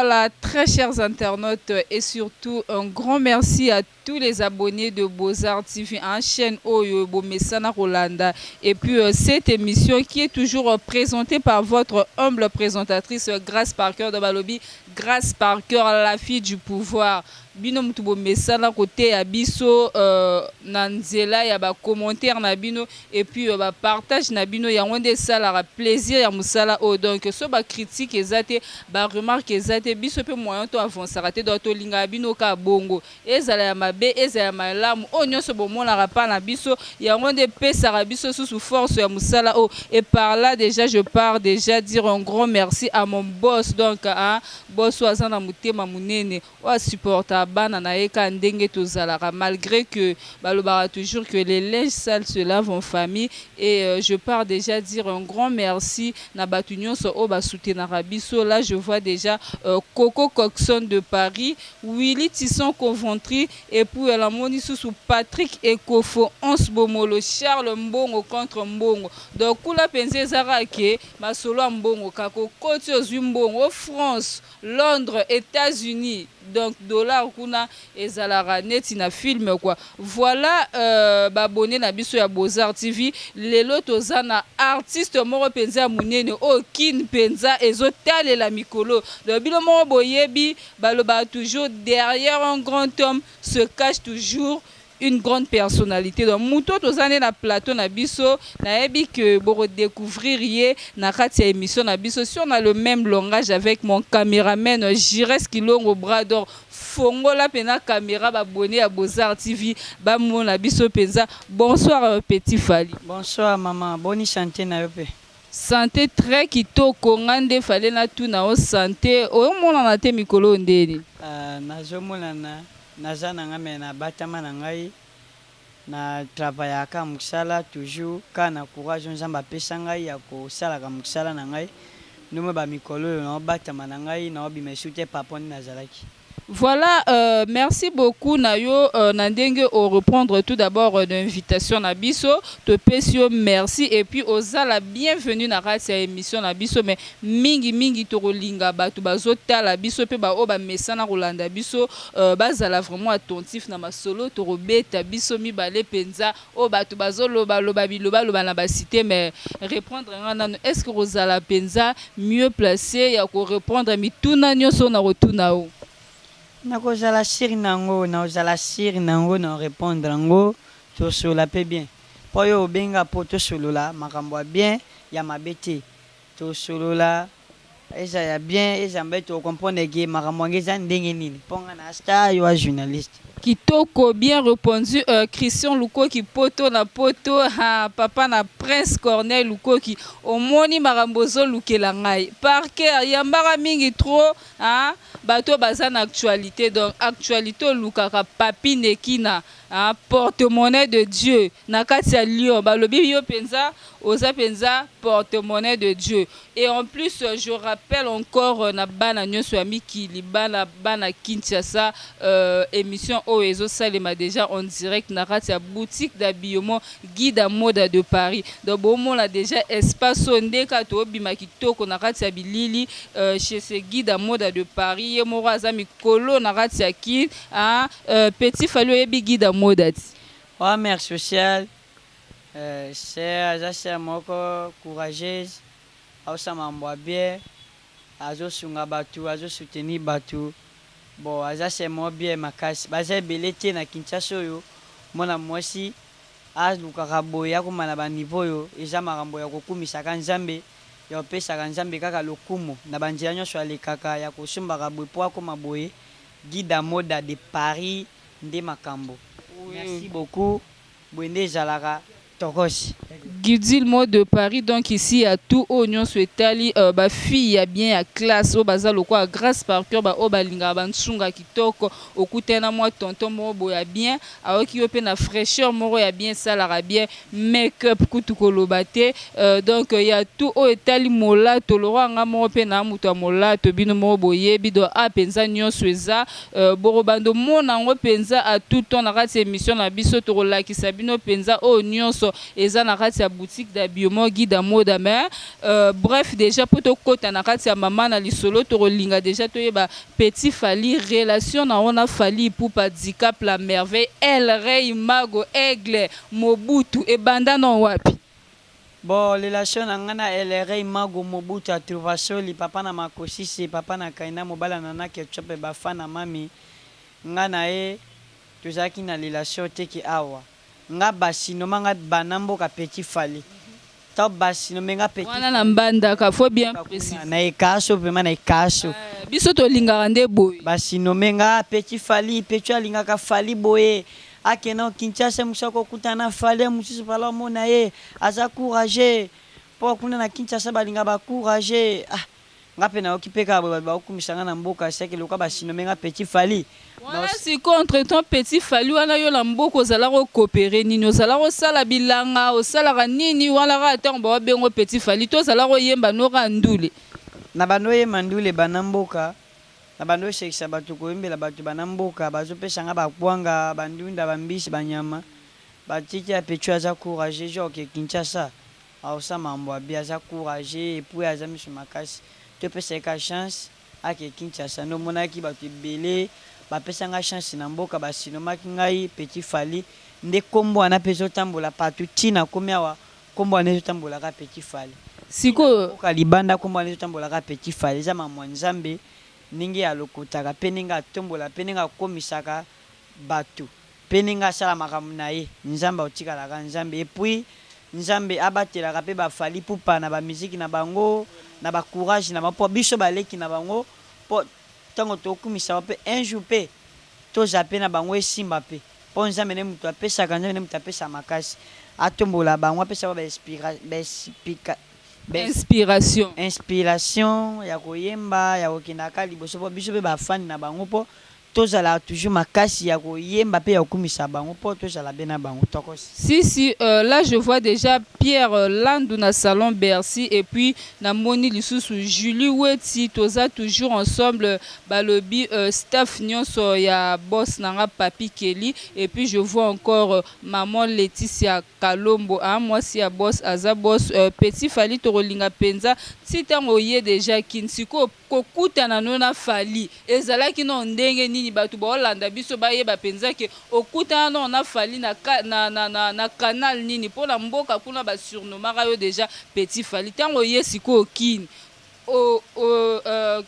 Voilà, très chers internautes, et surtout un grand merci à tous les abonnés de Beaux-Arts TV, en chaîne oyo bomesana kolanda. Et puis cette émission qui est toujours présentée par votre humble présentatrice Grâce Parker de balobi, Grâce Parker, la fille du pouvoir. Bino mutu bomesana koteya biso na nzela ya bacommentaire na bino et puis bapartage na bino. Yango nde esalaka plaisir ya mosala oyo. Donc so bacritique eza te, baremarque eza te, biso mpe moyen to avançaka te. Donc tolingaka bino kaka bongo, ezala ya mabe, ezala ya malamu, oyo nyonso bomonaka mpa na biso, yango nde epesaka biso susu force ya mosala oyo. Et par là déjà, je pars déjà dire un grand merci à mon boss, donc hein, boss oyo aza na motema monene, oyo asupporta bana na ye kaka ndenge tozalaka, malgré que balobaka toujours que les linges sales se lavent en famille. Et je pars déjà dire un grand merci na bato nyonso oyo basoutenaka biso. Là, je vois déjà Coco Coxon de Paris, Willy Tisson Coventry, et puis namoni susu Patrick Ekofo, Ons Bomolo, Charles Mbongo contre Mbongo. Donc kuna mpenza ezaka ke masolo ya mbongo kaka, okoti, ozwi mbongo. France, Londres, États-Unis, donc dollar kuna ezalaka neti na film quoi. Voilà, baabonnés na biso ya Beaux-Arts TV, lelo toza na artiste moko mpenza ya monene oyo Kine mpenza ezotalela mikolo. Donc bino moko boyebi, balobaka toujours: derrière un grand homme se cache toujours une grande personnalité. Donc moto toza nde na plateau na biso, nayebi ke bokodécouvrir ye na kati ya émission na biso. Si on a le même langage avec mon caméraman Jires Kilongo Brador, fongola mpenza caméra, baabonnés ya Beaux-Arts TV bamona biso mpenza. Bonsoir, Petit Fally. Bonsoir mama, boni santé na yo mpe? Santé très kitoko. Nga nde fale natuna o santé oyomonana te mikolo oyo ndeni? Nazomonana, naza na ngai, me nabatama na ngai, na travaillaka mosala toujours kaka na courage oyo Nzambe apesa ngai ya kosalaka mosala na ngai. Ndenge bamikolo oyo naobatama na ngai, naobima esu te papa nde nazalaki. Voilà, merci beaucoup na yo na ndenge o reprendre tout d'abord l'invitation na biso. Topesi yo merci et puis oza la bienvenue na kati ya émission na biso. Mais mingi mingi tokolinga bato bazotala biso mpe baoyo bamesana kolanda biso bazala vraiment attentif na masolo tokobeta biso mibale mpenza, oyo bato bazolobaloba bilobaloba na basite. Mais répondre nga nano, est ce que kozala mpenza mieux placé ya korépondre mituna nyonso na kotuna o? Nakozala sûr nango, nakozala sûr nango, na répondre yango. Tosolola mpe bien, mpo oyo obenga mpo tosolola makambo ya bien, ya mabe te. Tosolola eza ya bien, eza mbe tocomprendre ke makambo yango eza ndenge nini, mpo nga na star, yo a journaliste. Kitoko, bien répondu. Christian Lukoki, poto na poto, ha, papa na Prince Corneille Lukoki, omoni makambo ozolukela ngai parker yambaka mingi trop, ha, bato baza na actualité. Donc actualité olukaka Papi Nekina, ha, porte-monnaie de Dieu na kati ya Lyon. Balobi yo mpenza oza mpenza porte-monnaie de Dieu. Et en plus, je rappelle encore na bana nyonso ya mikili, bana bana Kinshasa, émission oyo ezosalema déjà en direct na kati ya boutique d'habillement Guide Moda de Paris. Donc bomona déjà espace oyo nde kaka toobima kitoko na kati ya bilili chez ce Guide Moda de Paris. Ye moko aza mikolo na kati ya Kine, hein, Petit Fally, oyebi Guide Moda ti? Wa mère sociale, sœur, aza sœur moko courageuse, aosala mambo ya bien, azosunga bato, azosoutenir bato. Bon, aza sœur moko bien makasi. Baza ebele te na Kinshasa oyo mwana mwasi alukaka boye akóma na baniveau oyo. Eza makambo ya kokumisaka Nzambe, ya kopesaka Nzambe kaka lokumu na banzela nyonso alekaka ya kosombaka boye mpo akóma boye. Guide Moda de Paris nde makambo. Merci beaucoup, boye nde ezalaka tokosi. Gudil Mode de Paris, donc ici à tout oyo nyonso etali bafille ya bien, ya classe, oyo baza lokola Grâce par cœur, baoyo balingaka bansunga kitoko. Okutana mwa tonton moko boye ya bien, aoki yo mpe na fraîcheur moko ya bien, esalaka bien. Make-up kutu koloba te. Donc ya tout oyo etali molato, lokwa nga moko mpe na moto ya molato, bino moko boyebi. Donc a mpenza nyonso eza bokobanda omona yango mpenza à tout temps na kati ya émission na biso. Tokolakisa bino mpenza oyo nyonso. Nyonso eza na kati ya boutique d'habillement Guida Moda. Mais bref, déjà mpo tokɔta na kati ya mama na lisolo, tokolinga déjà toyeba Petit Fally, relation na wana Fally Ipupa Dicap la Merveille, El Rey Mago, Aigle Mobutu, ebanda na wapi? Bon, relation na ngai na El Rey Mago Mobutu Atruvasoli, papa na Makosisi, papa na Kaina, mobala na na Ketchup, bafa na mami, ngai na ye tozalaki na relation teke. Awa nga basinoma nga bana mboka Petit Fally, to basinome nga Petit. Wana na Mbandaka, faut bien préciser. Na ekaso, vraiment na ekaso. Biso tolingaka nde boye. Basinome nga Petit Fally. Petit alingaka Fally boye, akenda Kinshasa, mosusu akokutana na Fally, mosusu pala omona ye aza courage, mpo kuna na Kinshasa balinga bacourage. Ah, nga mpe nayoki mpe kaka boye, bato bakokumisa nga na mboka seke loka basinome nga Petit Fally. Wana sikoyo, entre temps Petit Fally wana, yo na mboka ozalaka okopere nini? Ozalaka osala bilanga, osalaka nini wana kaka ntango bawabengo Petit Fally, to ozalaka oyemba noka ndule? Na bando oyemba ndule bana mboka, na bando osekisa bato, koyembela bato bana mboka, bazopesa nga bakwanga, bandunda, bambisi, banyama. Batiki ya Pechu aza courage, genre ke Kinshasa aosala mambo abi, aza courage et puis aza miso makasi, topesa ye ka chance ake Kinshasa. Nde omonaki bato ebele bapesanga chance na mboka, basinomaki ngai Petit Fally, nde nkombo wana mpe ezotambola partout. Ntina komi awa, nkombo wana ezotambolaka Petit Fally. Sikoyo mboka libanda, nkombo wana ezotambolaka Petit Fally. Eza mamwa Nzambe, ndenge alokotaka mpe ndenge atombola mpe ndenge akomisaka bato mpe ndenge asala makambo na ye. Nzambe aotikalaka Nzambe, et puis Nzambe abatelaka mpe baFally Ipupa na bamiziki na bango, na bacourage na bango, mpo biso baleki na bango, mpo ntango tokumisa mpe un jour mpe toza mpe na bango, esimba mpe, mpo Nzambe nde moto apesaka, Nzambe nde moto apesa makasi, atombola bango, apesa bango inspiration. Inspiration ya koyemba, ya kokendaka liboso, mpo biso mpe bafani na bango, mpo tozala toujours makasi ya koyemba mpe ya kokumisa bango, mpo tozala be na bango tokosi. Si, si, là je vois déjà Pierre Landou na salon Bercy et puis namoni lisusu Julie Weti. Toza toujours ensemble, balobi staff nyonso ya boss nanga Papi Kelly. Et puis je vois encore maman Laetitia Kalombo, hein, mwasi ya boss, aza boss. Petit Fally, tokolinga penza ti ntango oye déjà Kin, sikoyo kokutana no na Fally ezalaki no ndenge nini? Bato baolanda biso bayeba mpenza ke okutana no na Fally na canal nini, mpo na mboka kuna basurnomaka yo déjà Petit Fally. Ntango oye sikoyo Kin,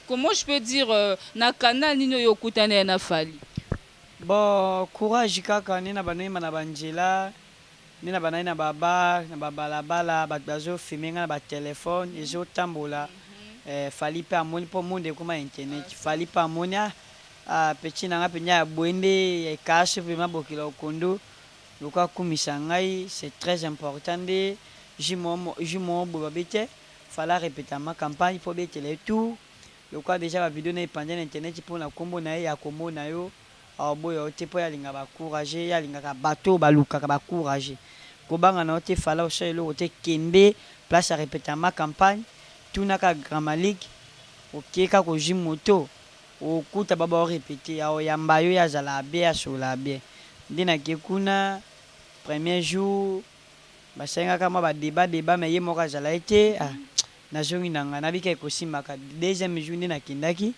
comment je peux dire, na canal nini oyo okutana ye na Fally? Bon, courage kaka nde na banoyemba na banzela, nde na bandaki na babar, na babalabala, bato bazofilme nga na batelefone, ezotambola. Fally mpe amoni, mpo monde ekóma internet. Fally mpe amoni, ah, petit na nga mpenza ya boye nde ekasi vraiment bokila okondo lokola akumisa ngai, c'est très important. Nde ju moko boye babi te, fala répéta ma campagne mpo betela ye tour, lokola déjà bavideo na epanda na internet mpona nkombo na ye ya komona yo, aoboya yo te, mpo ye alingaka bacourage, ye alingaka bato oyo balukaka bacourage. Kobanga na yo te, fala osala eloko te, kende place ya répéta ma campagne, tunaka Grand Malik, oke kaka ozwi moto, okuta ba baorépété, aoyamba yo, ye azala bien, asola bien. Nde nake kuna premier jour, basengaka mwa badébat débat, mais ye moko azala ye te. Ah, nazongi na ngai, nabika ekosimbaka. Deuxième jour nde nakendaki,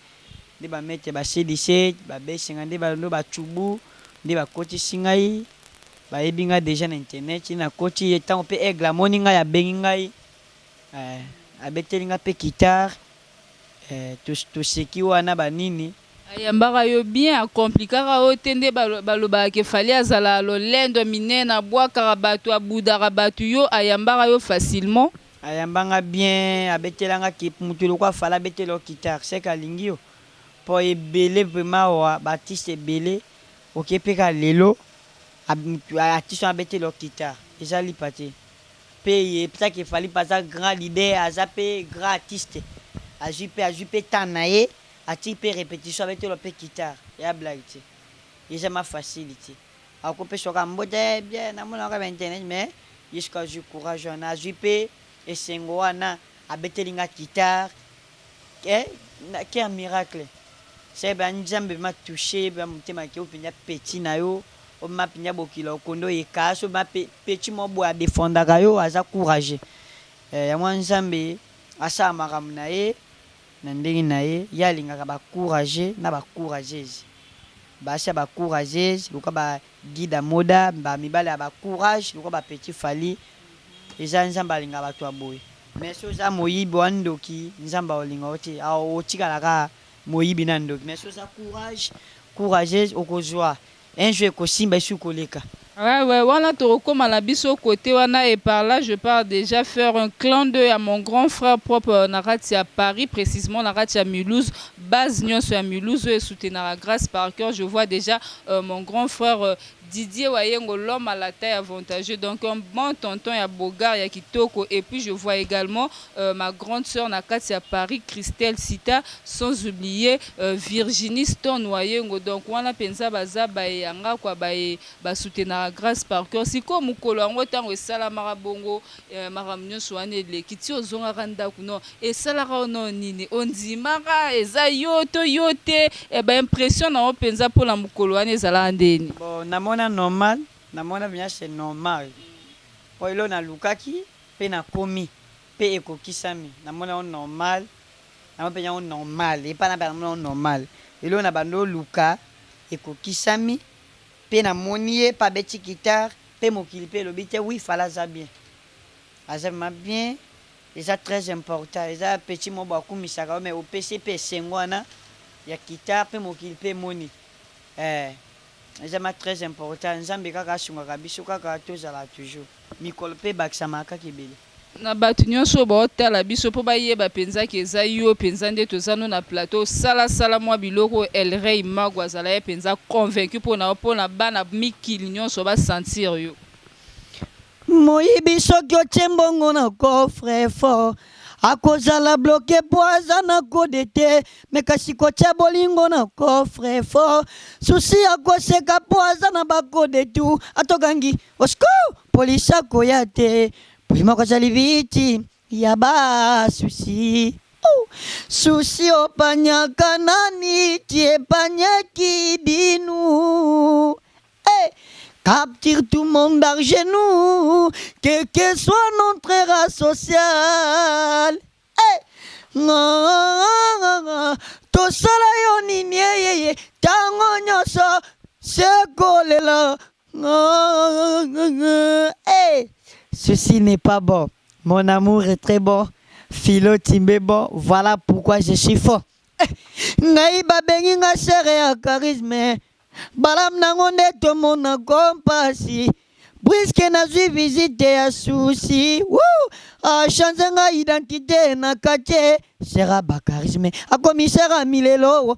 nde bamaître ba C17 babesenga, nde bando bacubu, nde bakotisi ngai, bayebi ngai déjà na internet. Nakoti ye ntango mpe Aigle amoni ngai, abengi ngai, abeteli ngai mpe guitare, toseki wana banini. Ayambaka yo bien, akomplikaka yo te? Nde balobaka ke Fally azala lolendo minene, abwakaka bato, abudaka bato, yo ayambaka yo facilement? Ayambanga bien, abetelanga. Mutu lokwa Fally abetela yo guitare, seke alingi yo, mpo ebele vraiment awa baartiste ebele, oke mpe kaka lelo artiste wana abetela yo guitare, eza lipa te. Mpe ye peut-être Fally mpe aza grand leader, aza mpe grand artiste, azwi mpe temps na ye, atiki mpe répétition, abetela mpe guitare ya blague te, eza ma facile te. Akopesa kaka mbote bien, namonaka ba internet, mais ye soki azwi courage wana, azwi mpe esengo wana, abeteli nga guitare, quel miracle! Sebe Nzambe ma touche ba motema ke mpenza petit na yo. Obima mpenza bokila okondo eka so obima petit moko boye adefendaka yo, aza courageux. Yango wana Nzambe asala makambo na ye na ndenge na ye. Ye alingaka ba courageux na ba courageuse, basi ya ba courageuse lokola ba Guida Moda, ba mibali ya ba courage lokola ba petit Fally. Eza Nzambe alingaka batu ya boye. Mais soki oza moyibi oza ndoki, Nzambe akolinga yo te, otikala kaka moyibi na ndoki. Mais soki oza courage, courageuse, okozua un jour ekosimba esuki koleka. Ouais, wana tokokoma na biso côté wana. Et par là je pars déjà faire un clin d'œil à mon grand frère propre na kati ya Paris, précisément na kati ya Mulhouse, base nyonso ya Mulhouse oyo esoutenaka Grâce par cœur. Je vois déjà mon grand frère Didier Wayengo, l'homme à la taille avantageux, donc un bon tonton ya Bogar ya kitoko. Et puis je vois également ma grande sœur na kati ya Paris, Christelle Sita, sans oublier Virginie Stone Wayengo. Donc wana penza baza bayanga kwa baye basoutenaka Grâce par cœur. Sikoyo mokolo yango, ntango esalamaka bongo, makambo nyonso wana eleki ti ozongaka ndako, no esalaka ono nini? Ondimaka eza yo to yo te? Baimpression na yo mpenza mpona mokolo wana ezalaka ndeni? Bon, namona normal, namona mpenza c'est normal, po eloko nalukaki mpe nakomi mpe ekokisami. Namona yango normal, namona mpenza yango normal epa na mpe namona yango normal. Eloko na bando oluka ekokisami mpe namoni ye mpe abeti guitare mpe mokili mpe elobi te oui, Fally aza bien, aza vraiment bien. Eza très important. Eza petit moko akumisaka yo, mais opesi mpe esengo wana ya guitare mpe mokili mpe emoni. Eza ma très important. Nzambe kaka asungaka biso, kaka tozala toujours mikolo mpe ebakisamaka kaka ebele. Na bato nyonso oyo baotala biso, mpo bayeba mpenza ke eza yo mpenza nde toza no na plateau, salasala mwa biloko El Rey Mago azala ye mpenza convaincu mpona yo, mpona bana mikili nyonso basentir yo. Moyibi soki otie mbongo na coffre fort, akozala bloqué mpo aza na code te. Me kasi kotia bolingo na coffre fort, souci akoseka mpo aza na bacode tu. Atokangi osco, polisi akoya te. Bolingo azali viti ya basoucis. Souci opanyaka nani ti epanyaki binu. Hey, capture tout le monde à genoux, quel que soit notre race sociale. Hey, tosala yo nini? Eyeye, ntango nyonso sekolela. Hey, ceci n'est pas bon. Mon amour est très bon, philo timbe bon, voilà pourquoi je suis fort. Ngai babengi nga sere ya charisme, balamu nango nde tomona kompasi. Puisque nazwi visite ya souci, achange nga identité na quartier, sera bacharisme akomi sera milelo.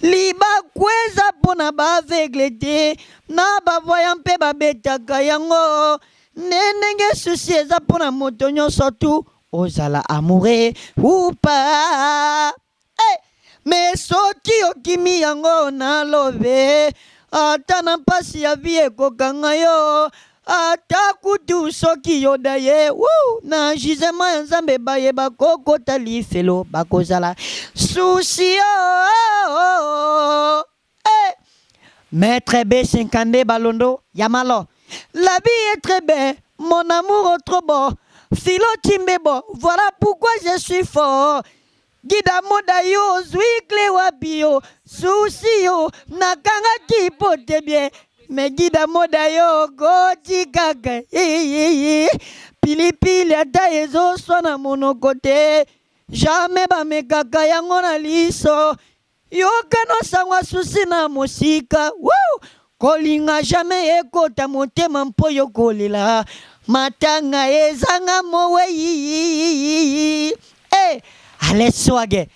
Libaku eza mpona baaveugle te, na bavoyant mpe babetaka yango. Nde ndenge souci eza mpona moto nyonso tu, ozala amoureux ou pas. Hey! Me soki okimi yango, nalobe ata na mpasi ya vie ekokanga yo, ata kutu soki yoda ye na jugement ya Nzambe, bayeba kokota lifelo bakozala souci yo. Hey! Maître B52 Balondo Yamalo. La vie est très belle, mon amour est trop beau. Philo Timbebo, voilà pourquoi je suis fort. Gida moda yo ozwi clé wapi yo? Souci yo nakangaki po te bien, me gida moda yo okoti kaka pilipili, ata ezoswa na monoko te, jamais bamekaka yango na liso. Yokano sango souci na mosika. Woo! Kolinga jamais ekota motema mpo yo kolela matanga ezanga mowei. Hey, ale swage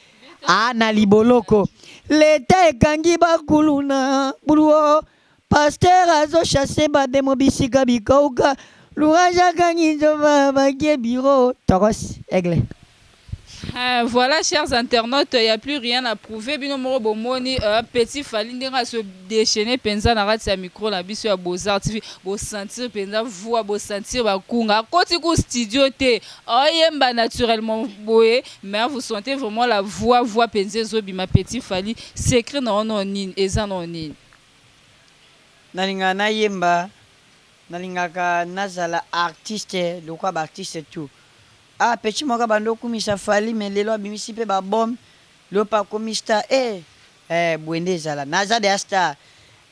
ana liboloko, leta ekangi bakuluna buluo, pasteur azochasser badémons bisika bikauka, louange akangi nzova bakie biro toros aigle. Voilà, chers internautes, il n'y a plus rien à prouver. Bino moko bomoni petit Fally ndenge se déchaîner penza na kati ya micro na biso ya Beaux-Arts TV. Bo sentir penza voix, bo sentir bakunga. Koti ku studio te. Oyemba naturellement boye, mais vous sentez vraiment la voix, voix penza ezobima. Petit Fally, secret na ono nini, eza na nini? Nalingaka nayemba, nalingaka nazala artiste lokola ba artiste tout. Ah petit moko abanda okumisa Fally mais lelo abimisi pe ba album, lelo pe akomi star eh! Eh boye nde ezala. Naza dejà star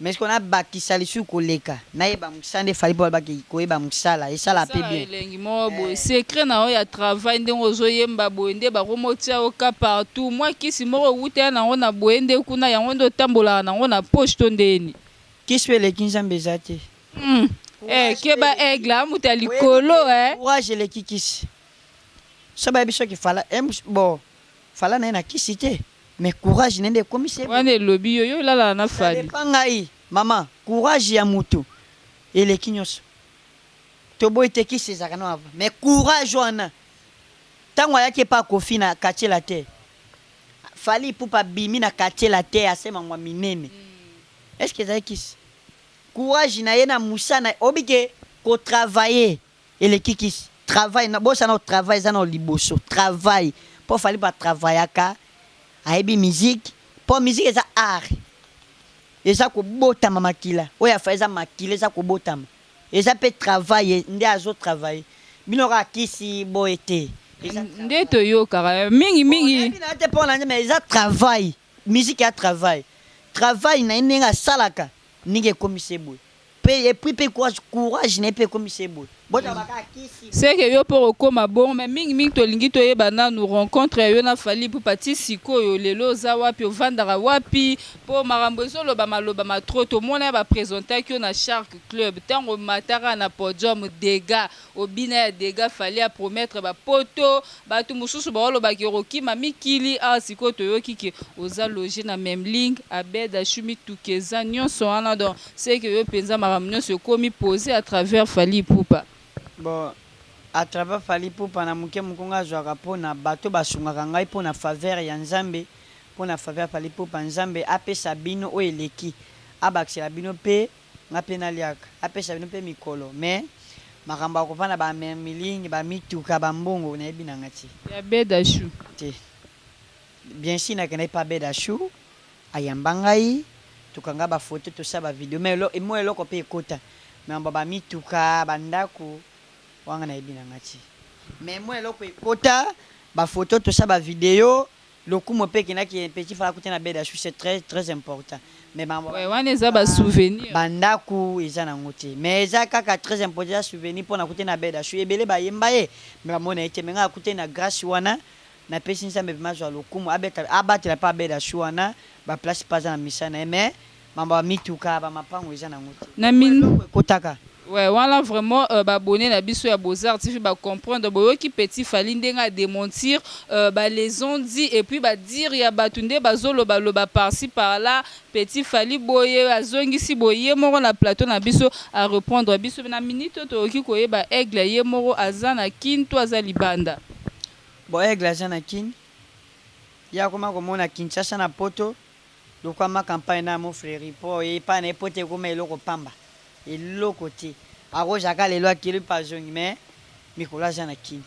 mais sikoyo nabakisa lisusu koleka, nayeba musala nde Fally po alobaki koyeba musala esala pe Esala bien. elengi moko boye. Eh. Secret na yo ya travail ndenge ozoyemba boye nde bakomotia yo ka partout. Mwa kisi moko owutela nango na boye nde kuna yango nde otambolaka nango na poche to ndeni? Kisi oyo eleki Nzambe eza te. Eh, Courage pe keba eleki. Aigle a moto ya Oyebi likolo ke eh. courage eleki kisi. Soki bayebi soki Fala eh bon Fala naye na kisi te mais courage naye nde ekomisi ye boye. Wana elobi yo, yo olalaka na Ça Fally. depend ngai maman, courage ya mutu eleki nionso. Toboyi te kisi ezalaka nanu avant mais courage wana tangu ayaki epa Koffi na quartier latin Fally Ipupa abimi na quartier latin ase mambo ya minene est ce que ezalaki kisi? Courage na ye na musa na oyebi ke ko travailler eleki kisi travail na bosana travail eza nao liboso travail po Fally ba travaillaka ayebi musique po musique eza art eza kobotama makila oyo ya Fally eza makila eza kobotama eza pe travail nde azo travailler bino kaka kisi boye te eza Nde travail toyokaka mingi bon mingi. nayebi na ye te pona nde mais eza travail musique ya travail travail na ye ndenge asalaka ndenge ekomisi ye boye pe et puis pe courage courage na ye pe ekomisi ye boye bozala kaka kisi boye. Seke yo mpo okóma bongo, mais mingimingi tolingi toyeba nanu rencontre ya yo na Fally Ipupa ti sikoyo. Lelo oza wapi, ovandaka wapi? Mpo makambo ezoloba maloba matro, tomona ya baprésentaki yo na Shark Club, ntango omataka na podium dega obina ya dega, Fally apromettre bapoto bato mosusu baolobaki okokima mikili. Awa sikoyo toyoki ke oza loge na Memling, Abed Ashumi, Tukeza nyonso wana, donc seke yo mpenza makambo nyonso ekomi posé à travers Fally Ipupa. Bon, à travers Fally Ipupa na moke moko nga azwaka mpona bato basungaka ngai, mpona faveur ya Nzambe, mpona faveur ya Fally Ipupa. Nzambe apesa bino oyo eleki, abakisela bino mpe nga mpe naliaka, apesa bino mpe mikolo. Mais makambo ya kovanda bamilingi bamituka bambongo nayebi nanga ti. Ya Bedashu. Te, bien sûr nakendaki mpe Abedashu ayamba ngai, tokanga bafoto, tosala bavideo, mais mo eloko mpe ekota. Mais mambo ya bamituka bandako wanga nayebi nanga ti, mais mo eloko ekota, bafoto, tosala bavideo, lokumu mpe ekendaki. Petit Fally akuti na Bedashu, c'est très très important, mais mambo Ouais, wana eza basouvenir. Bandako eza nango te, mais eza kaka très important, eza souvenir mpo nakuti na Bedashu. Ebele bayemba ye mais bamona ye te, mais ngai akuti na grâce wana. Napesi Nzambe mpe mazwa lokumu, abeta abatela mpe Abedashu wana baplace mpe aza na misala na ye, mais mambo ya mituka bamapango eza nango te. Na min Eloko ekotaka. Ouais, wana vraiment babone na biso ya Beaux-Arts TV bacomprendre. Boyoki petit Fally ndenge adémentir balesondi et puis badire ya bato nde bazolobaloba par-ci par-là. Petit Fally boye azongisi boye, ye moko na plateau na biso areprendre biso na minute oyo. Toyoki koyeba Aigle ye moko aza na Kine to aza libanda? Bon, Aigle aza na Kine. Ye akoma komona Kinshasa na Poto lokwa ma campagne na mo fleuri mpo epai na ye poto ekoma eloko pamba, eloko te. Akozaka lelo akeli mpe azongi, mais mikolo aza na Kine.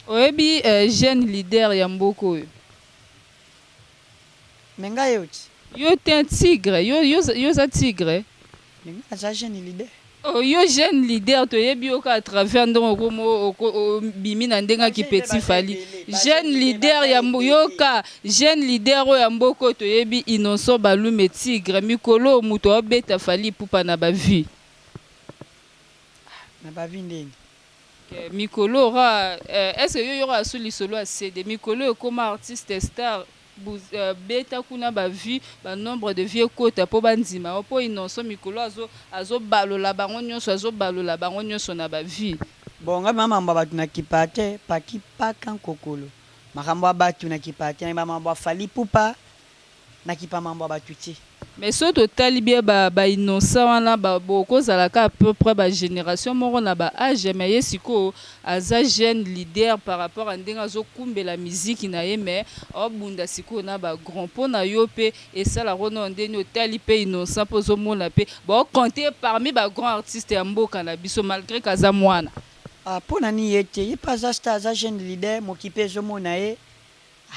Oyebi jeune leader ya mboka oyo? Mais ngai oyo ti. Yo te, tigre, yo, yo, yo oza tigre. Mais ngai aza jeune leader. Oh, yo jeune leader toyebi yo ka à travers ndenge okomo obimi na ndenge aki petit Fally. Jeune leader ya yoka, jeune leader oyo ya mboka oyo toyebi, Innocent Balume Tigre. Mikolo oyo moto aobeta Fally Ipupa na bavie. Na bavie ndeni? Mikolo ora est ce que yo yoka asu lisolo ya CD? Mikolo ekoma artiste star beta kuna bavie, banombre de vie ekota mpo bandima yo, mpo Innocent mikolo azobalola bango nyonso, azobalola bango nyonso na bavie. Bon, ngai mamambo ya bato nakipa te, pakipaka nkokolo makambo ya bato nakipa te. Bamambo ya Fally Ipupa nakipa, mambo ya bato te. Mais soki totali bien bainnocent wana, bokozalaka à peu près bagénération moko na baage, mais ye sikoyo aza jeune leader par rapport à ndenge azokumbela miziki na ye, mais aobunda sikoyo na bagrand. Mpo na yo mpe esalaka no ndeni otali mpe Innocent mpo ozomona mpe baocompte parmi bagrand artiste ya mboka na biso malgré kaza mwana? Ah, mpo na nini ye te? Ye mpe aza star, aza jeune leader, moki mpe ezomona ye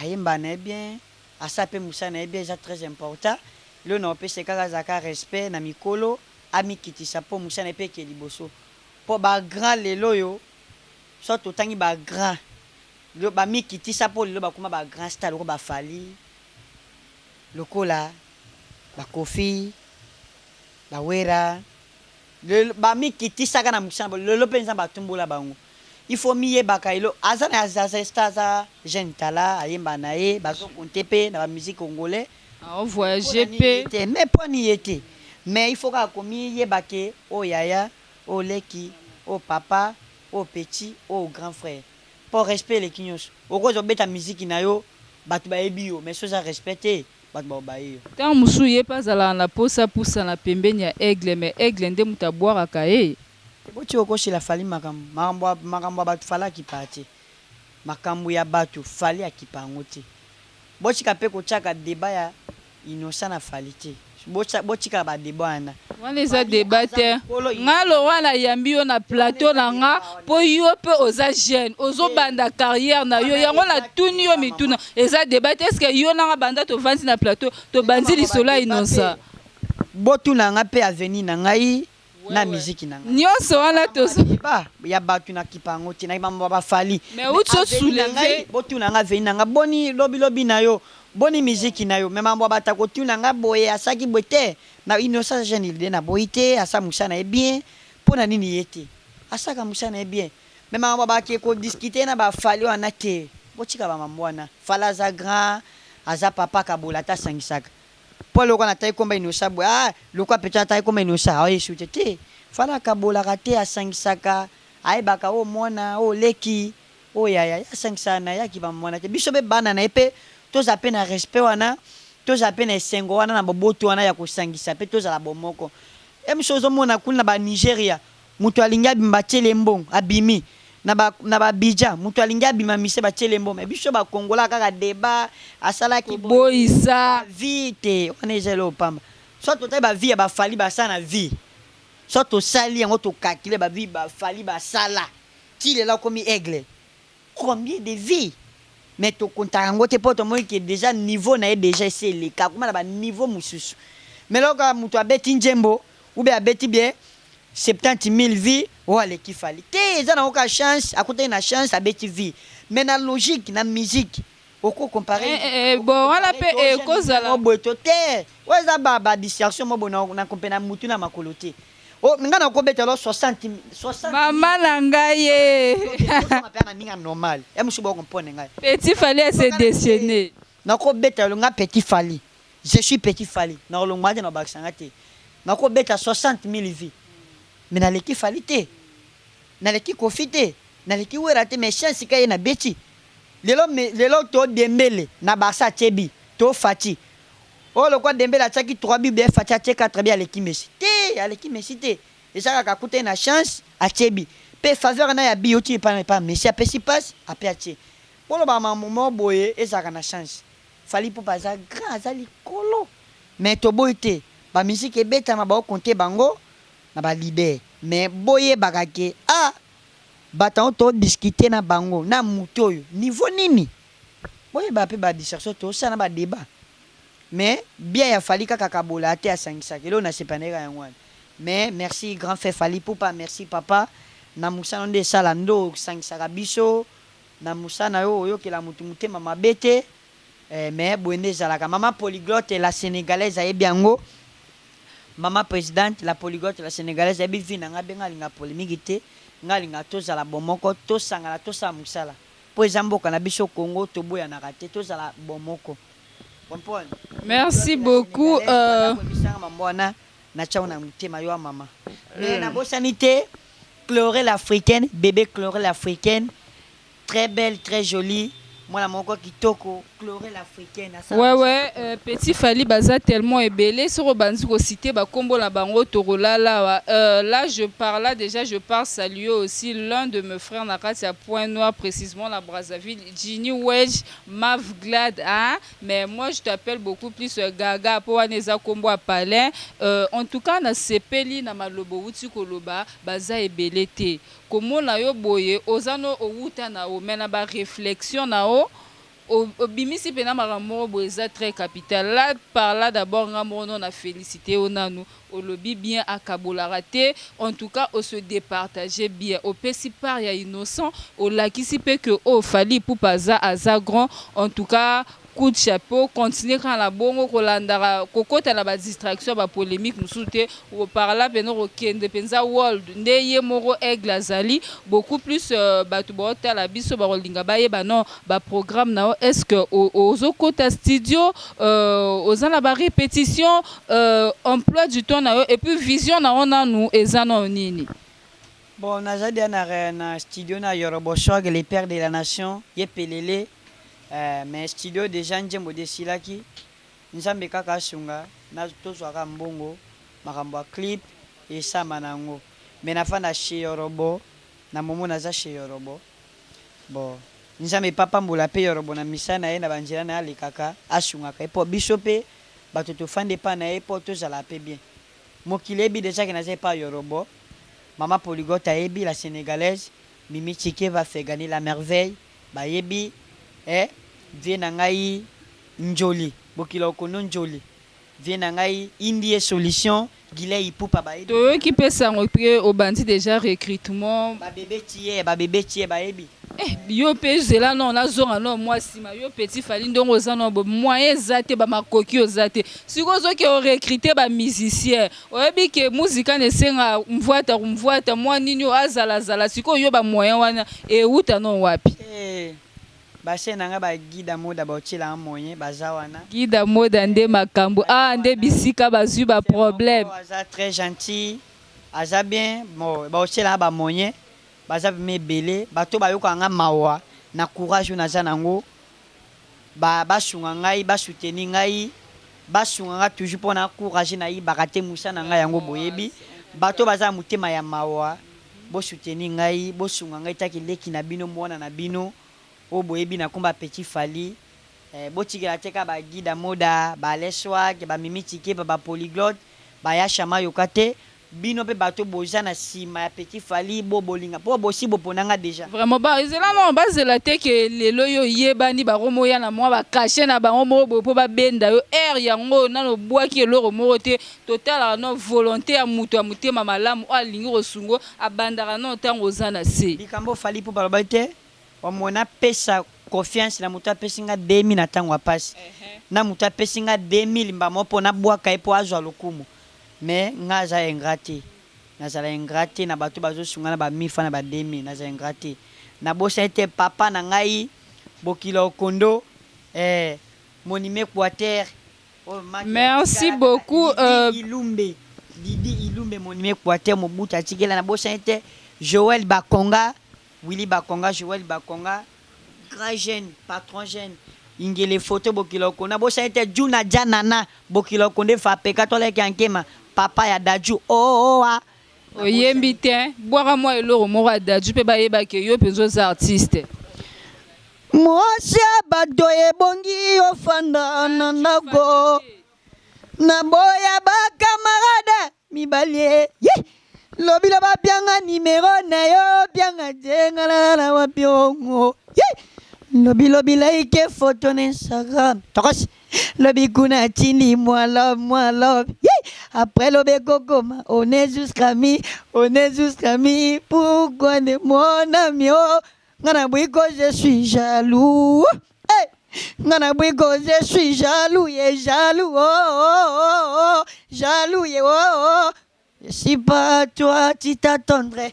ayemba na ye bien, asala mpe mosala na ye bien, eza très important. Lelo na opesa kaka azalaka respect na mikolo. Amikitisa po musala na ye pe eke liboso. Po ba grand lelo oyo soki totangi ba grand lelo bamikitisa po lelo bakoma ba grand star lokola ba Fally, lokola ba Koffi, ba Werra lelo bamikitisaka na musala na bango lelo pe Nzambe atumbola bango. Il faut omiyebaka elo aza na aza star aza jeune talent ayemba na ye bazo compter pe na ba musique congolais. Ao voyager pe. Te mais po ni ye te mais il faut kaka komiyeba ke oyo yaya, oyo leki, oyo papa, oyo petit, oyo grand frère po respect eleki nionso. Okozwa obeta musique na yo batu bayebi yo mais soki oza respect te batu bako baye yo. Tango mosusu ye pe azalaka na posa apusana pembeni ya Aigle mais Aigle nde mutu abuakaka ye. Botika kokosela Fally makambo, makambo ya batu Fally akipaka te, makambo ya batu Fally akipa yango te. Botika pe kotiaka debat ya innocent na Fally te botika ba debat wana. Wana eza debat te nga lokola na yambi yo na plateau na nga po yo pe oza jeune ozo banda carrière na yo yango na tuni yo mituna eza debat te est ce que yo na nga banda tovandi na plateau tobandi lisolo ya innocent? Botuna nga pe avenir na ngai na musique na ngai. Nionso wana tozo. Debat ya batu na kipa yango te na mambo ya ba Fally. Mais outi o soulever. Botuna nga avenir na nga boni lobi lobi na yo boni musique na yo mais mambo ya batu ya kotuna nga boye asalaki boye te na innocent aza jeune leader na boyi te asala musala na ye bien pona nini ye te asalaka musala na ye bien mais makambo ya bake ko discuter na ba Fally wana te botika ba mambo wana Fally aza grand aza papa kabola ata asangisaka Po lokola nataki komba innocent boye ah lokola petit ataki komba innocent aoye su te te fally akabolaka te asangisaka ayebaka oyo mwana oyo leki oyo yaya ye asangisaka naye akipa mwana te biso pe bana naye pe tozala pe na respect wana tozala pe na esengo wana na boboto wana ya kosangisa pe tozala bomoko ye mosusu ozomona kuna na ba Nigeria Mutu alingi abima batieli ye mbongo abimi na ba na ba Abidjan mutu alingi abima mise batieli ye mbongo mais biso ba congolais kaka debat asalaki boye Koboyisa. ba vie te wana eza eloko pamba soit totali ba vie ya ba Fally basala na vie soit tosali yango to calculer ba vie ba Fally basala ti lelo akomi aigle Combien de vie? Mais to comptaka yango te po tomoni que dejà niveau na ye dejà esi eleka akoma na ba niveau mususu. Mais lelo kaka mutu abeti nzembo ou bien abeti bien 70.000 vues oh aleki Fally. Te eza nango kaka chance akutaki na chance abeti vue. Mais na logique na musique oko comparer Eh, eh, eh, oko bon wana comparer pe to jeune leader ekozala moko boye to te oyo eza ba distraction moko boye na comprena mutu na makolo te. Oh nga nako beta lo 60 60 Mama na ngai ye. Tozonga pe na ndenge ya normal. Ya mususu bo comprendre ngai. Petit Fally a se dessiner. Nako beta lo nga petit Fally. Je suis petit Fally. Nako longwa te na bakisa nga te. Nako beta 60.000 vues. Mais naleki Fally te. Naleki Koffi te. Naleki Werra te mais chance ka ye na beti. Lelo lelo to Dembele na Barça atie but. To Fati. Oyo lokola Dembele atiaki 3 buts bien Fatshi atie 4 buts aleki Messi te aleki Messi te eza kaka akutani na chance atie but pe faveur naye ya but euti epa epa Messi apesi passe ape atie bolobaka makambo moko boye ezalaka na chance Fally Ipupa aza grand aza likolo mais toboyi te ba musique ebetama bao compter bango na ba leader mais boyebaka ke ah bato yango to discuter na bango na mutu oyo niveau nini Boyeba pe ba distraction tosala na ba debat mais bien ya Fally kaka akabola te asangisaka eloko na sepela naye kaka yango wana mais merci grand frère Fally Ipupa merci papa na musala nde esala nde osangisaka biso na musala na yo oyokela mutu mutema mabe te eh mais boye nde ezalaka maman polyglotte la senegalaise ayebi yango maman presidente la polyglotte la senegalaise ayebi vie na nga bien nga alingaka polemique te nga alingaka tozala bomoko tosangana tosala musala Po eza mboka na biso Congo toboyanaka te tozala bomoko comprendre. Merci beaucoup euh. Koyebisa nga mambo wana na tia ngo na motema yo mama mais nabosani te Chlorel africaine bebe Chlorel africaine très belle très jolie mwana moko kitoko Chlorel africaine asala Ouais ouais euh, petit Fally baza tellement ebele soki obandi ko citer ba kombo na bango tokolala awa euh, là je par là déjà je pars saluer aussi l'un de mes frères na kati ya Point Noir précisement na Brazzaville Ginny Wedge Mav Glad hein mais moi je t'appelle beaucoup plus euh, Gaga po wana eza kombo ya palin euh, en tout cas na sepeli na maloba owuti koloba baza ebele te komona yo boye oza no owuta na yo mais na ba réflexion na yo. Obimisi mpena makambo moko boye, eza très capital. Là par là, d'abord nga moko no na félicité yo nanu. Olobi bien, akabolaka te. En tout cas, ose départage bien, opesi part ya innocent, olakisi mpe ke oyo Fally Ipupa aza grand. En tout cas, coup de chapeau. Continue kaka na bongo, kolandaka, kokota na badistraction ya bapolémique mosusu te. Par là mpena kokende mpenza world nde ye moko Aigle azali beaucoup plus. Bato baotala biso, bakolinga bayeba non baprogramme na yo. Est ce que ozokota studio, oza na barépétition, emploi du temps na yo et puis vision na yo nanu eza nano nini? Bon, naza dia na studio na Yorobo Swag, le père de la nation, ye pelele. Mais studio déjà, nzembo de esilaki. Nzambe kaka asunga na tozwaka mbongo, makambo ya clip esama na yango. Mais nafanda chez Yorobo na momo, naza chez Yorobo. Bon, Nzambe papambola mpe Yorobo na misala na ye, na banzela na ye alekaka, asungaka ye, mpo biso mpe bato tofandi epai na ye mpo tozala mpe bien. Mokili eyebi déjà ke naza epai Yorobo. Mama Polygote ayebi, la Sénégalaise Mimi Tshikeva Fegani, la merveille, bayebi. Vie na ngai Njoli Bokila Okono, Njoli vie na ngai Indie Solution, Gile Ipupa, bayebi. Toyoki mpe sango mpe obandi déjà recrutement. Babebe tie, babebe tie, bayebi. Yo mpe zela no, nazonga no mwa nsima. Yo petit Fally, ndongo oza no bo moyen eza te, bamakoki oza te. Sikoyo ozoki orecrute bamusicien, oyebi ke muzika na esenga mvwata mvwata mwa nini oyo azalazala. Sikoyo yo, bamoyen wana euta no wapi? Base na ngai bagida moda, baotielanga moyen, baza wana. Gida moda nde makambo awa, nde bisika bazwi baproblème. Aza très gentil, aza bien. Bon, baotielanga bamoyen, baza vraimen ebele. Bato bayokaka nga mawa na courage oyo naza nango, basunga ngai, basoutenir ngai, basunga nga toujours mpo na courage. Nayibaka te, mosala na ngai yango boyebi. Bato baza na motema ya mawa, bosoutenir ngai, bosunga ngai taki leki na bino, mwana na bino oyo boyebi na nkomba Petit Fally. Botikela te kaka bagida moda, baleswag, bamimi tikepa, bapolyglotte, bayasha mayoka te. Bino mpe bato boza na nsima ya Petit Fally, bo bolinga mpo bosi boponanga déjà. Vraiment, ba ezela no, bazela te ke lelo yo oyebani, bakomoya na mwa bacachet na bango moko boye mpo babenda yo aire yango. Nano obwaki eloko moko te. Totalaka no volonté ya moto ya motema malamu oyo alingi kosungo, abandaka no ntango oza na se. Likambo Fally mpo balobaki te, wamona apesa confiance na moto apesi nga 2000 na ntango ya pasi, na moto apesi nga 2000 mbamo mpo nabwaka ye mpo azwa lokumu. Mais nga aza ingrat te, nazala ingrat te na bato bazosunga na bamifa na ba 2000, naza ingrat te. Nabosani te papa na ngai Bokila Okondo, Monime Quater. Merci beaucoup. Ilumbe Didi Ilumbe, Monime Quater, Mobutu atikela. Nabosani te Joel Bakonga, Willy Bakonga, Joel Bakonga, grand jeune patron, jeune Ingele photo Bokila Okondo. Nabosani te Juna Janana Bokila Okondo, efapeka toleki ya nkema, papa ya Daju oa. Oyembi te, bwaka mwa eloko moko ya Daju mpe bayebake yo mpenza oza artiste. Mwasi ya bato ebongi ofanda na ndako, naboya bakamarade mibali ye lobi lo bapianga nimero na yo, pianga te na wapi ongo lobi lobi like photo na Instagram, tokosi lobi kuna atindi mwa love, mwa love. Après lobi ekokoma on est jusqu'à mi, on est jusqu'à mi. Pourquoi de mon ami? Oh, nga na bwiko, je suis jaloux. Hey! Nga na bwiko, je suis jaloux, ye jaloux, oh, jaloux ye, oh. Je suis pas toi, tu t'attendrais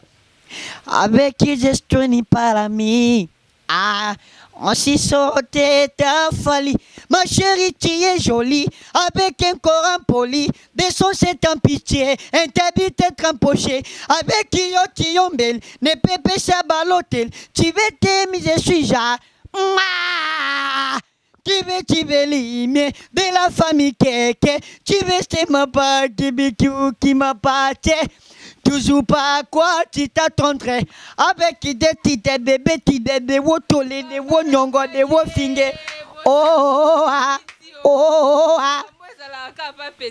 avec qui je suis pas l'ami. Ah, on s'y sortait ta folie. Ma chérie, tu es jolie, avec un corps impoli. Des sons, c'est en pitié, interdit d'être empoché. Avec qui yo ne pépé sa balotel. Tu veux t'aimer, je suis ja. Tu veux l'aimer de la famille Keke. Tu veux c'est ma part, qui m'appartient. Toujours pas quoi tu t'attendrais avec des petits bébés, petits bébés, wo tolé, des wo nyongo, des wo finge. Oh, ah, oh, ah.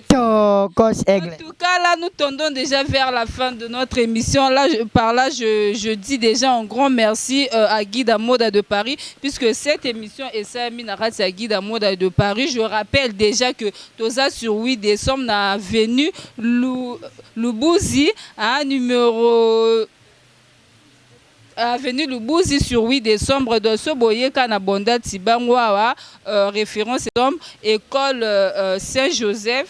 Tokos Aigle. En tout cas, là, nous tendons déjà vers la fin de notre émission. Là, par là, je dis déjà un grand merci à Guide Moda de Paris, puisque cette émission est ça, à Guide Moda de Paris. Je rappelle déjà que toza sur 8 décembre, na avenue Lubuzi, hein, numéro avenue Lubuzi sur 8 décembre de ce boyeka na Bonda Tibangwa, référence école Saint-Joseph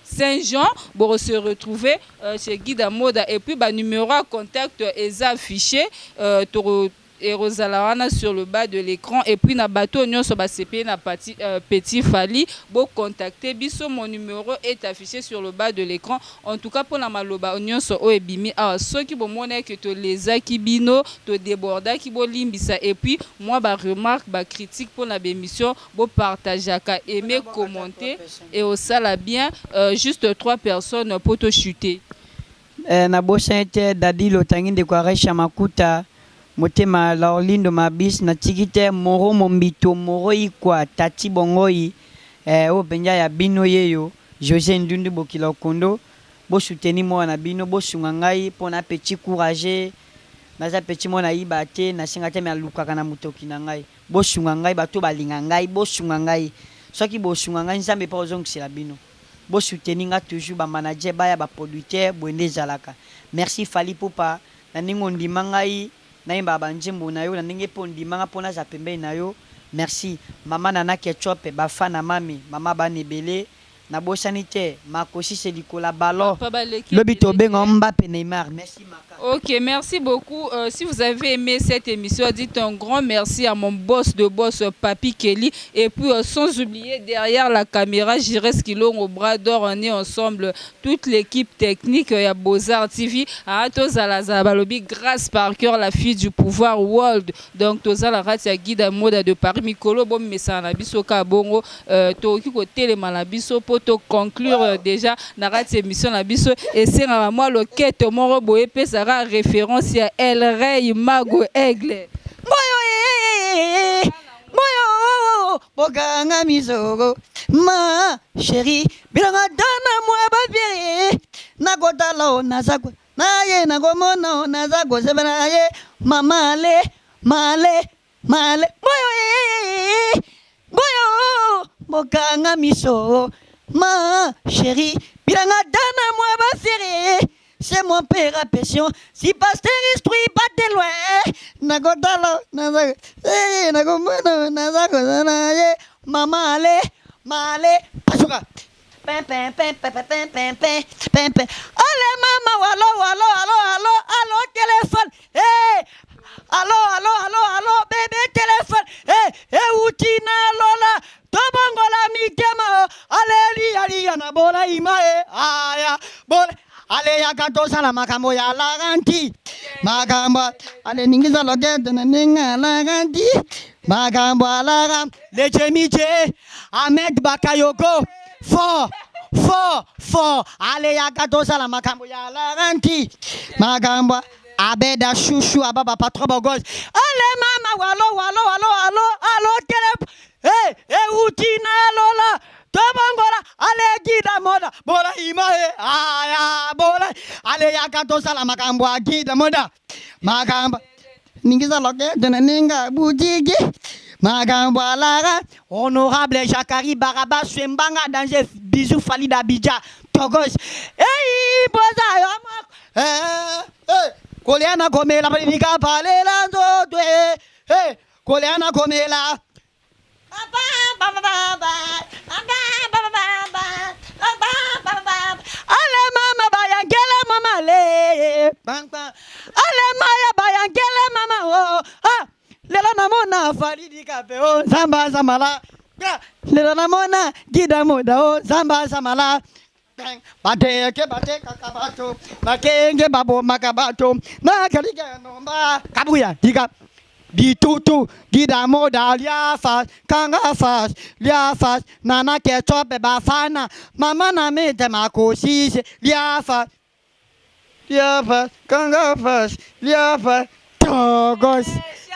Saint-Jean pour se retrouver chez Guide Moda. Et puis bah, numéro à contact est affiché ekozala wana sur le bas de l'écran. Et puis na bato nyonso basepeli na Petit Fally, bocontacte biso, mon numéro est affiché sur le bas de l'écran. En tout cas, mpona maloba nyonso oyo ebimi awa, soki bomona ke tolezaki bino, todébordaki, bolimbisa. Et puis mwa baremarque, bacritique mpona baémission, bopartageaka, aimer, commenter et osala bien. Juste trois personnes po tochuter. Nabosani te Dadi Lotangi, ndeko Aresha Makuta motema, Laolindo Mabis, natiki te Moro Mombito, Moro Ikwa, Tati Bongoi, oyo mpenza ya bino yeyo José Ndundu Bokila Okondo. Bosoutenir mwana na bino, bosunga ngai mpo na petit courage. Naza petit mwana, ayiba te, nasenga te, me alukaka na motoki na ngai. Bosunga ngai, bato balinga ngai, bosunga ngai. Soki bosunga ngai, Nzambe mpe ozongisela bino. Bosoutenir nga toujours, bamanager baya, baproducteur, boye nde ezalaka. Merci Fally Ipupa na ndenge ondima ngai nayembaka banzembo na yo, na ndenge mpe ondimanga mpo naza pembeni na yo. Merci mama Nana Ketchup, bafana mami, mama bana ebele. Nabosani te Makosise likola ballon. Lobi tobenga Mbappe, Neymar. Merci Maka. Ok, merci beaucoup. Si vous avez aimé cette émission, dites un grand merci à mon boss de boss, Papi Kelly. Et puis, sans oublier, derrière la caméra, Jires Kilongo, bras d'or, on est ensemble. Toute l'équipe technique, il y a Beaux-Arts TV. Ah, tozala balobi, grâce par cœur, la fille du pouvoir world. Donc, tozala rati Guide Moda de Paris. Mikolo, bon, mesana biso ka bongo, toki kotelema na biso po to conclure déjà na rati émission na biso. Et c'est moi loketo moko boye epesaka référence ya El Rey Mago Aigle. Moyo eh, moyo bokanga miso, ma chérie, bilanga dana mwa babiere nakotala o naza naye nakomona o naza kosepela ye mama ale male male. Moyo eh, moyo bokanga miso, ma chérie, bilanga dana mwa bafiere. C'est mon père à passion. Si pasteur instruit pas de loin. Nakotala, naza, eh, nakomona, naza kozana ye. Mama ale, male, pasuka. Pin, pin, pin, pin, pin, pin, pin, pin, pin, pin. Allez, maman, allo, allo, allo, allo, allo, téléphone. Eh, allo, allo, allo, allo, bébé, téléphone. Eh, eh, utina lola. Tobongola mitema. Aleli, ali, na bola ima, eh, aya, bola. Ale yaka tosala makambo ya laganti, makambo ale ningisa lokete na ninga laganti, makambo alaga lechemiche Ahmed Bakayoko fort fort fort. Ale yaka tosala makambo ya laganti, makambo abeda shushu ababa patron bogos. Ale mama, walo walo walo alo alo tele eh eh utina lola tobongola. Ale Gida Moda bola ima e aya bola. Ale yaka tosala makambo ya Gida Moda, makambo ningisa lokete na ninga butiki, makambo alaka honorable Jakari Baraba Swembanga danger. Bisou Fally d'Abidjan Togos. Ei boza yo moko eh eh kolia na komela balika palela nzoto eh eh kolia na komela. Ale mama bayangela mama le ale maya bayangela mama o ah lelo namona Fally Dikape o Nzambe azamala, lelo namona Gida Moda o Nzambe azamala. Bateke batekaka bato, bakenge babomaka bato nakalika nomba kabuya dika bitutu. Gida Moda lia fas kanga fas lia fas Nana Ketchup bafana mama na mite makosise lia fas lia fas kanga fas lia fas togos.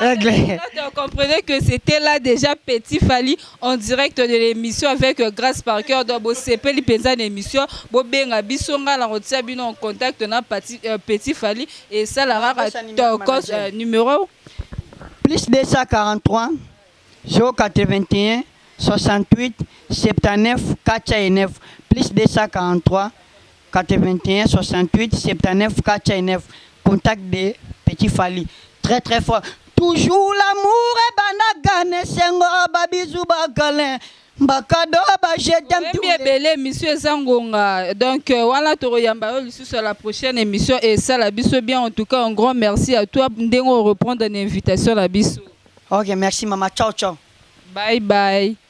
Aigle. Vous comprenez que c'était là déjà Petit Fally en direct de l'émission avec Grâce Parker. Donc, bosepeli penza l'émission. Bobenga biso, nga na kotia bino en contact na Petit Fally et ça la rara tokos numéro. Plus 243 081 68 79 409, plus 243 81 68 79 409, contact de Petit Fally, très très fort. Toujours l'amour ebandaka esengo, babisous, bacolin, bacadeaux, baje t'aime. Oyembi ebele, émission eza ngonga. Donc wana tokoyamba yo lisusu à la prochaine émission et esala biso bien. En tout cas, un grand merci à toi ndenge oreprendre na invitation na biso. Ok, merci mama, ciao ciao. Bye bye.